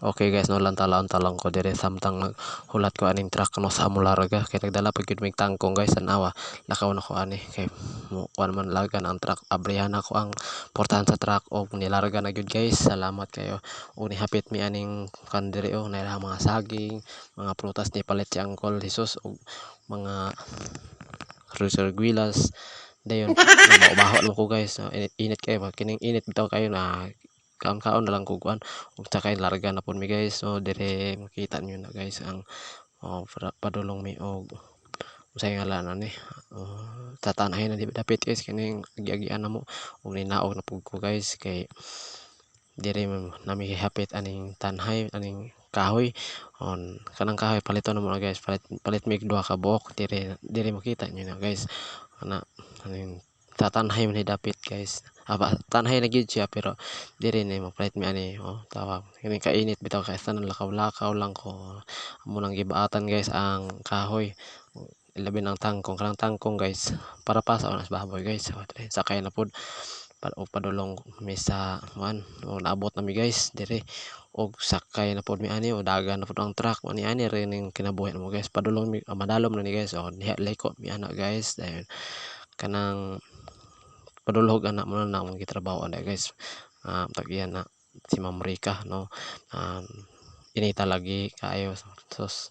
Okay guys, no, lantaw-lantaw lang ko diri samtang naghulat ko aning truck, no, sa amo larga kay nagdala pa gyud mig tangkong, guys. Tan-awa, lakaw na ko ani kay mo kuan man larga na ang truck. Abrihan nako ang portahan sa truck og nilarga na gyud, guys. Salamat kayo. Ug nihapit mi aning kan diri, oh, naa mga saging, mga prutas. Ni palit si Uncle Jesus og mga sargwilas. Dayon mabaho naman ko, guys. Init init kayo ba kining init bitaw kayo na kaon-kaon na lang kog kuan ug sakay larga na pud mi, guys. So dire makita niyo na, guys, ang, oh, padulong mi og unsay ngalan ani, oh, sa Tanay na dapit, guys. Kining agi-agian namo ug ninaog na pud ko, guys, kay diri nami hapit aning tanhay aning kahoy on kanang kahoy paliton namo na, guys. Palit palit mig duha ka buok diri. Diri makita niyo na, guys, ana aning sa Tanhay man ni dapit, guys. Aba, Tanhay na gyud siya pero diri ni mopalit mi ani. Oh, tawag kini, kainit bitaw kay tanan lakaw-lakaw lang ko. Amo nang gibaatan, guys, ang kahoy, labi nang tangkong. Kanang tangkong, guys, para pasa na sa baboy, guys. So, sakay na pud og padulong mi sa kuan o naabot na mi, guys, diri og sakay na pud mi ani o dagan na pud ang truck ani. Ani ra ning kinabuhi namo, guys. Padulong mi, madalom na ni, guys. O diha liko mi ana, guys. Dayon kanang padulhog ana mo na among gitrabaho ana, guys. Tag-iya na si Ma'am Rica, no, inita lagi kaayo sus.